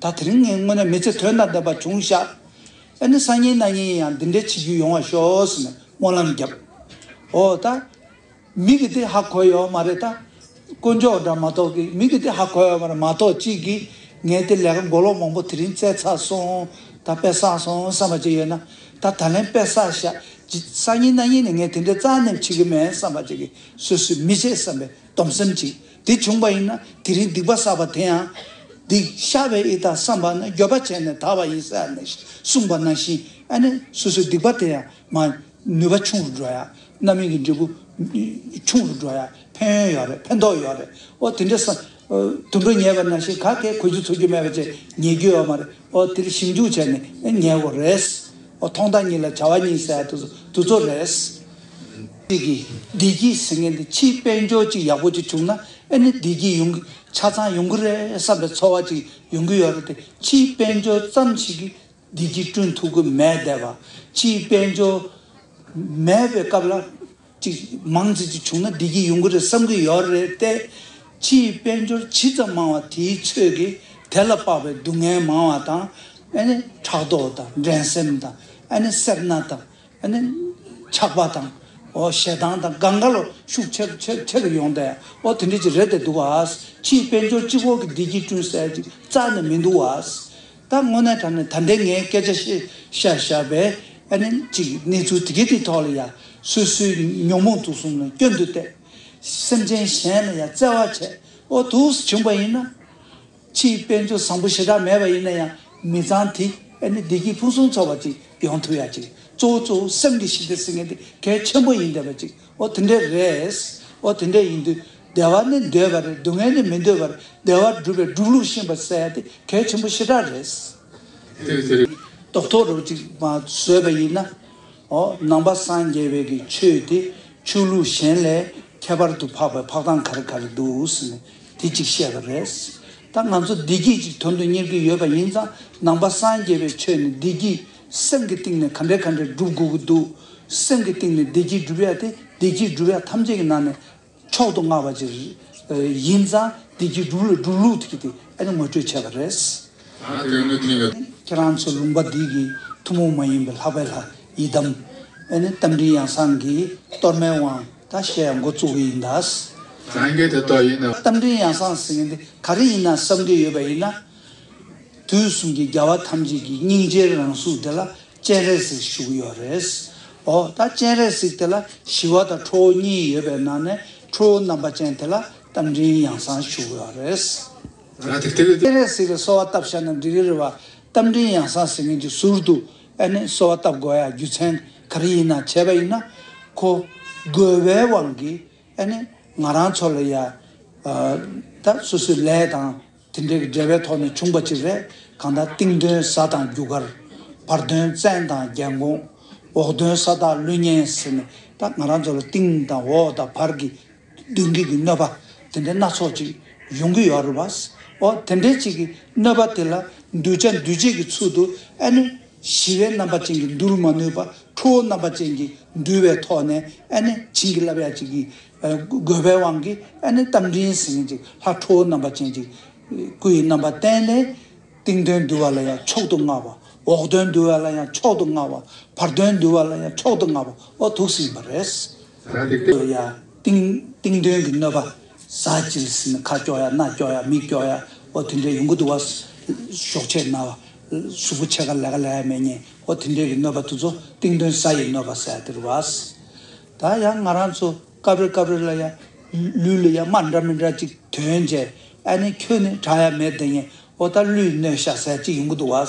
ད་དེ་རིང་ངས་དངོས་གནས་མི་ཚེ་དོན་དང་ལྡན་པ་བྱུང་ཤག་ཨ་ནི་སང་ཉིན་གནངས་ཉིན་ཡང་འདི་འདྲའི་བྱེད་རྒྱུ་ཡོང་བ་ཤོག་ཟེར་ནས་སྨོན་ལམ་བརྒྱབ། ཨོ་ད། མི་གི་དེ་ཧ་གོ་ཡོད་མ་རེད་ད། དཀོན་མཆོག་འདྲ་མ་གཏོགས་ཀྱི་མི་གི་དེ་ཧ་གོ་ཡོད་མ་རེད། མ་གཏོགས་གཅིག་གིས་ངས་དེ་ལས་ཀ་མགོ་ལོག་མང་པོ་དེ་རིང་བཙལ་ཚར་སོང་། ད་དཔེ་བསགས་སོང་བསམ་པ་ཅིག་ཡོད་ན། ད་ད་ལན་དཔེ་བསགས་ཤག་ཅི་སང་ཉིན་གནངས་ཉིན་ནས་ངས་དེ་འདྲའི་རྩ་ནས་བྱེད་ཀྱི་མེད་བསམ་པ་ཅིག་གིས་སོ་སོས་མི་བྱེད་བསམ་པའི་སྡོམ་སེམས་ཅིག་དེ་བྱུང་པ་ཡིན་ན་དེ་རིང་སྡིག་པ་བསགས་པ་དེ་ཡང་། སྡིག་བཤགས་པའི་ཨི་ད་བསམ་པ་ན་འགྱོད་པ་བྱས་ནས་དག་པ་ཡིན་ཟེར་ནས་གསུངས་པ་ནང་བཞིན་ཨ་ནི་སོ་སོའི་སྡིག་པ་དེ་ཡང་མ་ནུས་པ་ཆུང་རུ་འགྲོ་ཡ། རྣམ་སྨིན་གྱི་འབྲས་བུ་ཆུང་རུ་འགྲོ་ཡ་ཕན་ཡོན་ཡོད་རེད། ཕན་ཐོགས་ཡོད་རེད། ཨོ་དེ་འདྲ་ས་དུད་འགྲོ་ཉལ་བ་ནང་བཞིན་ག་གེ་གོ་རྒྱུ་ཚོར་རྒྱུ་མེད་པ་བྱས་ཉལ་རྒྱུ་ཡོད་མ་རེད། ཨོ་དེར་ཞིབ་འཇུག་བྱས་ནས་ཉལ་དགོས་རེད། ཨོ་མཐོང་ཐག་ཉིད་ལ་བྱ་བ་གཉིས་ཟེར་ཡ་དེ་ཚོ་དེ་ཚོ་རེད། གཅིག་གིས་བདེ་སྐྱིད་ཟེར་མཁན་དེ་ཕྱིའི་དཔལ་འབྱོར་གཅིག་ཡག་པོ་གཅིག་བྱུང་ན་ཨ་ནི་བདེ་སྐྱིད་ཡོང་གི་ཆ་ཚང་ཡོང་གི་རེད་བསམ་པའི་ཚོར་བ་གཅིག་ཡོང་གི་ཡོད་རེད་དེ། ཕྱིའི་དཔལ་འབྱོར་ཙམ་ཞིག་གིས་བདེ་སྐྱིད་བསྐྲུན་ཐུབ་ཀྱི་མེད་བསྡད་པ། ཕྱིའི་དཔལ་འབྱོར་མེད་པའི་སྐབས་ལ་ ཅིག་མང་ཙམ་ཅིག་བྱུང་ན་བདེ་སྐྱིད་ཡོང་གི་རེད་བསམ་གྱི་ཡོད་རེད་དེ། ཕྱིའི་དཔལ་འབྱོར་ཇི་ཙམ་མང་བ་དེའི་ཚོད་ཀྱིས་དེ་ལ་དཔག་པའི་སྡུག་བསྔལ་མང་བ་དང་། ཨ་ནི་ཕྲག་དོག་དང་འགྲན་སེམས་དང་། ཨ་ནི་སེར་སྣ་དང་། ཨ་ནི་ཆགས་པ་དང་། འོ་ཞེ་སྡང་དང་གང་ག་ལོ་ཤུགས་ཆེ་རུ་ཆེ་རུ་ཆེ་རུ་ཡོང་དེ། འོ་དེ་འདྲ་ཅིག་རེད་དེ་འདུག་ཨ། ཕྱིའི་དཔལ་འབྱོར་གཅིག་པོ་གིས་བདེ་སྐྱིད་བསྐྲུན་ཟེར་ཅིག་རྩ་ནས་མི་འདུག་ཨ། ད་དངོས་གནས་དྲང་གནས་ད་ལྟའི་ངས་སྐད་ཆ་བཤད་བཤད་བཞག་པའི་ཨ་ནི་ཅིག་གནས་ཚུལ་དེ་གའི་དེའི་ཐོག་ལ་ཡ་སོ་སོའི་ཉོན་མོངས་དུག་གསུམ་ལ་སྐྱོན་དུ་བལྟས། སེམས་ཅན་གཞན་ལ་ཡ་བརྩེ་བ་བྱས། འོ་འདུག་སེ་བྱུང་བ་ཡིན་ན། ཕྱིའི་དཔལ་འབྱོར་བཟང་པོ་ཞེ་དྲག་མེད་པ་ཡིན་ན་ཡང་མི་ཚང་དེ་ཨ་ནི་བདེ་སྐྱིད་ཕུན་སུམ་ཚོགས་པ་ཅིག་ཡོང་ཐུབ་ཡ་ཅིག་གཙོ་བོ་གཙོ་བོ་སེམས་ཀྱི་ཞི་བདེ་ཟེར་མཁན་དེ་གལ་ཆེན་པོ་ཡིན་བསྡད་པ་ཅིག་འོ་དེ་འདྲ་རེད། འོ་དེ་འདྲ་ཡིན་དུས་བདེ་བ་ནི་འདོད་པ་རེད། སྡུག་བསྔལ་ནི་མི་འདོད་པ་རེད། བདེ་བ་སྒྲུབ་པའི་སྒྲུབ་ལུགས་ཤེས་པ་ཟེར་ཡ་དེ་གལ་ཆེན་པོ་ཞེ་དྲག་རེད། རྡོག་ཐོ་རུ་ཅིག་མ་བཟོས་པ་ཡིན་ན། འོ་ནང་པ་སངས་རྒྱས་པའི་གི་ཆོས་དེ་ཆོས་ལུགས་གཞན་ལས་ཁྱད་པར་དུ་འཕགས་པའི་འཕགས་སྟངས་ག་རེ་ག་རེ་འདུག་ཟེར་ནས་དེ་གཅིག་བཤད་པ་རེད། ད་ང་ཚོ་བདེ་སྐྱིད་ཅིག་དོན་དུ་གཉེར་གྱི་ཡོད་པ་ཡིན་ཙང་། ནང་པ་སངས་རྒྱས་པའི་ཆོས་ནི་བདེ་སྐྱིད་སེམས་ཀྱི་སྟེང་ནས་ག་འདྲ་ག་འདྲ་སྒྲུབ་དགོས་ཀྱི་འདུག་སེམས་ཀྱི་སྟེང་ནས་བདེ་སྐྱིད་སྒྲུབ་ཡ་དེ་བདེ་སྐྱིད་སྒྲུབ་ཡ་ཐམས་ཅད་ཀྱི་ནང་ནས་མཆོག་ཏུ་བསྔགས་པ་ཅིག་ཡིན་ཙང་། བདེ་སྐྱིད་སྒྲུབ་ལུགས་སྒྲུབ་ལུགས་དེ་གི་དེ་ཨ་ནི་ངོ་སྤྲོད་བྱས་པ་རེད། ཨ་དེ་ནི་དེ་ནི། ཁྱེད་རང་ཚོ་ལུང་པ་འདི་གི་ཐུན་མོང་མ་ཡིན་པའི་ལྷག་པའི་ལྷ་ཡི་དམ། ཨ་ནི་རྟ་མགྲིན་ཡང་གསང་གི་གཏོར་མའི་དབང་ད་བཤད་འགོ་བཙུགས་ཀྱི་ཡིན་ད། སངས་རྒྱས་དེ་ལྟོ་ཡིན་ན། རྟ་མགྲིན་ཡང་གསང་ཟེར་མཁན་དེ་ག་རེ་ཡིན་ན་བསམ་གྱི་ཡོད་པ་ཡིན་ན། དུས་གསུམ་གྱི་རྒྱལ་བ་ཐམས་ཅད་ཀྱི་སྙིང་རྗེའི་རང་གཟུགས་དེ་ལ་སྤྱན་རས་གཟིགས་ཞུ་གི་ཡོད་རེད། འོ་ད་སྤྱན་རས་གཟིགས་དེ་ལ་ཞི་བ་དང་ཁྲོ་བོ་གཉིས་ཡོད་པའི་ནང་ནས་ཁྲོ་བོ་རྣམ་པ་ཅན་དེ་ལ་རྟ་མགྲིན་ཡང་གསང་ཞུ་གི་ཡོད་རེད། ད་དེ་དེ་དེ་རེད་ཟེར་བའི་གསོལ་བ་བཏབ་བཞག་ན་འགྲིག་གི་རེད་བ། རྟ་མགྲིན་ཡང་གསང་ཟེར་མཁན་གྱི་ཟུར་དུ་ཨ་ནི་གསོལ་བ་བཏབ་དགོས་ཡ་རྒྱུ་མཚན་ག་རེ་ཡིན་ན་བྱས་པ་ཡིན་ན། ཁོ་དགོས་པའི་དབང་གིས་ཨ་ནི་ང་རང་ཚོ་ལ་ཡ་ད་སོ་སོའི་ལས་དང་དེ་འདྲའི་འབྲེལ་བའི་ཐོག་ནས་བྱུང་བ་ཅིག་རེད། གང་ལྟར་ཏིང་འདོན་གཟའ་དང་རྒྱུ་སྐར། བར་འདོན་བཙན་དང་རྒྱལ་འགོང་། འོག་འདོན་ས་བདག་ཀླུ་གཉན་ཟེར་ནས་ད་ང་རང་ཚོ་ལ་ཏིང་དང་འོག་དང་བར་གྱི་མདུན་གྱི་གི་གནོད་པ་དེ་འདྲའི་སྣ་ཚོགས་ཅིག་ཡོང་གི་ཡོད་རེད་བ། འོ་དེ་འདྲའི་ཅིག་གི་གནོད་པ་དེ་ལ་གདུལ་བྱ་འདུལ་བྱེད་ཀྱི་ཚུལ་དུ་ཨ་ནི་ཞི་བའི་རྣམ་པ་ཅན་གྱིས་འདུལ་མ་ནུས་པ་ཁྲོ་བོ་རྣམ་པ་ཅན་གྱིས་འདུལ་བའི་ཐོག་ནས། ཨ་ནི་བྱིན་གྱིས་བརླབས་ཡ་ཅིག་གི་དགོས་པའི་དབང་གིས་ཨ་ནི་རྟ་མགྲིན་ཟེར་མཁན་ཅིག་ལྷ་ཁྲོ་བོ་རྣམ་པ་ཅན་ཅིག་སྐུ་ཡི་རྣམ་པ་བསྟན་ནས། ཏིང་འདོན་འདུལ་བ་ལ་ཡང་མཆོག་ཏུ་བསྔགས་པ། འོག་འདོན་འདུལ་བ་ལ་ཡང་མཆོག་ཏུ་བསྔགས་པ། བར་འདོན་འདུལ་བ་ལ་ཡང་མཆོག་ཏུ་བསྔགས་པ། འོ་འདུག་སེ་ཡིན་པ་རེད། ད་དེ་ལ་ཡང་ཏིང་ཏིང་འདོན་གྱི་གནོད་པ་ཟ་ཅིག་ཟིན་ན་ཁ་སྐྱོ་ཡ་སྣ་སྐྱོ་ཡ་མིག་སྐྱོ་ཡ་འོ་དེ་འདྲའི་ཡོང་གི་འདུག་བ། གཞོགས་ཆས་ན་བ། གཟུགས་པོ་ཕྱེད་ཀ་ལས་ཀ་ལས་ཡ་མེད་མཁན་འོ་དེ་འདྲའི་གི་གནོད་པ་དེ་ཚོ་ཏིང་འདོན་ཟ་ཡི་གནོད་པ་ཟེར་ཡ་དེ་རེད་བ། ད་ཡང་ང་རང་ཚོ་སྐབས་རེ་སྐབས་རེ་ལ་ཡང་ལུས་ལ་ཡང་རྨ་འདྲ་མི་འདྲ་ཅིག་ཐོན་རྗེས་ཨ་ནི་ཁྱོན་ནས་དྲག་ཡ་མེད་དེ་ངས་འོ་ད་ཀླུས་གནོད་ཤག་ཟེར་ཅིག་ཡོང་གི་འདུག་བ།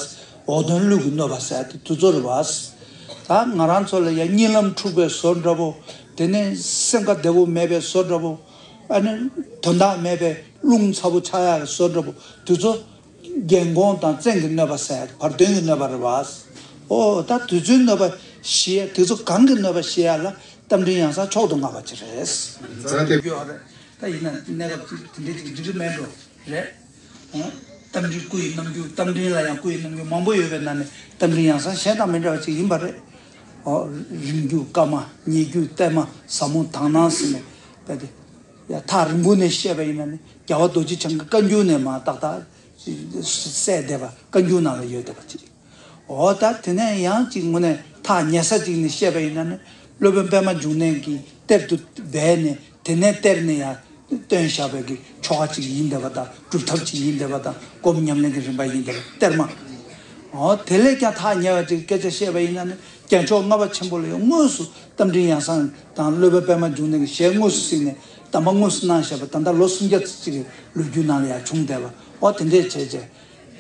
འོག་འདོན་ཀླུ་གི་གནོད་པ་ཟེར་དེ་དུས་ཚོད་རེད་བ། ད་ང་རང་ཚོ་ལ་ཡང་གཉིད་ལམ་འཁྲུགས་པའི་བཟོ་འདྲ་པོ། དེ་ནས་སེམས་ཁ་བདེ་པོ་མེད་པའི་བཟོ་འདྲ་པོ། ཨ་ནི་དོན་དག་མེད་པའི་རླུང་ཚ་པོ་ཆགས་ཡ་གི་བཟོ་འདྲ་པོ་དུས་ཚོད། རྒྱལ་འགོང་དང་བཙན་གྱི་གནོད་པ་ཟེར་བར་དོན་གྱི་གནོད་པ་རེད་བ། ཨོ་ད་དུས་ཚོད་གནོད་པ་ཞི་ཡ་དུས་ཚོད་གང་གི་གནོད་པ་ཞི་ཡ་ལ་རྟ་མགྲི« ཡང་གསང་མཆོག་ཏུ་བསྔགས་པ་ཅིག་རེད། ཛ་དེ་ཡོད་རེད། ད་ཡིན་ན་གནས་སྐབས་དེ་འདྲའི་ཅིག་འགྲིག་གི་མེད་འགྲོ་རེད། ཨོ། རྟ་མགྲིན་སྐུ་ཡི་རྣམ་འགྱུར་རྟ་མགྲིན་ལ་ཡང་སྐུ་ཡི་རྣམ་འགྱུར་མང་པོ་ཡོད་པའི་ནང་ནས་རྟ་མགྲིན་ཡང་གསང་གཞན་དང་མི་འདྲ་བ་ཅིག་ཡིན་པ་རེད། ཨོ། རིང་བརྒྱུད་བཀའ་མ་ཉེ་བརྒྱུད་གཏེར་མ་ཟབ་མོ་དག་སྣང་ཟེར་ནས་ད་དེ་ཡ་ཐག་རིང་པོ་ནས་བཤད་པ་ཡིན་ན་ནི་རྒྱལ་བ་རྡོ་རྗེ་འཆང་གི་བཀའ་འགྱུར་ནས་མར་ཏག་ཏག་གསལ་བསྡད་པ་བཀའ་འགྱུར་ནང་ལ་ཡོད་བསྡད་པ་ཅིག་འོ་ད་དེ་ནས་ཡང་ཅིག་དངོས་གནས་ཐག་ཉེ་ས་ཅིག་ནས་བཤད་པ་ཡིན་ན་ནི་སློབ་དཔོན་པད་མ་འབྱུང་གནས་ཀྱི་གཏེར་དུ་སྦས་ནས་དེ་ནས་གཏེར་ནས་ཡང་བཏོན་བཞག་པའི་གི་ཆོ་ག་ཅིག་ཡིན་བསྡད་པ་དང་སྒྲུབ་ཐབས་ཅིག་ཡིན་བསྡད་པ་དང་སྒོམ་ཉམས་ལེན་གྱི་རིམ་པ་ཡིན་བསྡད་པ་གཏེར་མ། འོ་དེ་ལས་ཀྱང་ཐག་ཉེ་བ་ཅིག་སྐད་ཆ་བཤད་པ་ཡིན་ན་ནི་རྒྱལ་མཆོག་ལྔ་པ་ཆེན་པོ་ལ་ཡང་དངོས་སུ་རྟ་མགྲིན་ཡང་གསང་དང་སློབ་དཔོན་པད་མ་འབྱུང་གནས་ཀྱི་ཞལ་དངོས་སུ་གཟིགས་ནས་གདམས་པ་དངོས་སུ་གནང་བཞག་པ་ད་ལྟ་ལོ་སུམ་བརྒྱ་ཙམ་ཅིག་གི་ལོ་རྒྱུས་ནང་ལ་ཡང་བྱུང་བསྡད་པ་འོ་དེ་འདྲས་བྱས་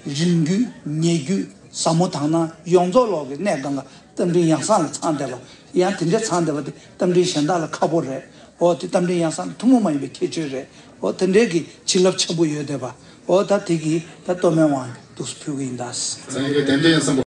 བྱས། རིང་བརྒྱུད་ཉེ་བརྒྱུད་ཟབ་མོ་དག་སྣང་ཡོངས་རྫོགས་ལོག་གི་གནས་གང་ག་རྟ་མགྲིན་ཡང་གསང་ལ་ཚང་བསྡད་པ་ཡང་དེ་འདྲས་ཚང་བསྡད་པ་དེ་རྟ་མགྲིན་གཞན་དག་ལ་ཁག་པོ་རེད། འོ་དེ་རྟ་མགྲིན་ཡང་གསང་ཐུན་མོང་མ་ཡིན་པའི་ཁྱད་ཆོས་རེད། འོ་དེ་འདྲས་ཀྱི་བྱིན་རླབས་ཆེན་པོ་ཡོད་བསྡད་པ་འོ་ད་དེ་གི་ད་གཏོར་མའི་དབང་འདུག་སེ་ཕུལ་གི་ཡིན་ད། སངས་རྒྱས་བསྟན་འཛིན་ཡང་གསང་པོ།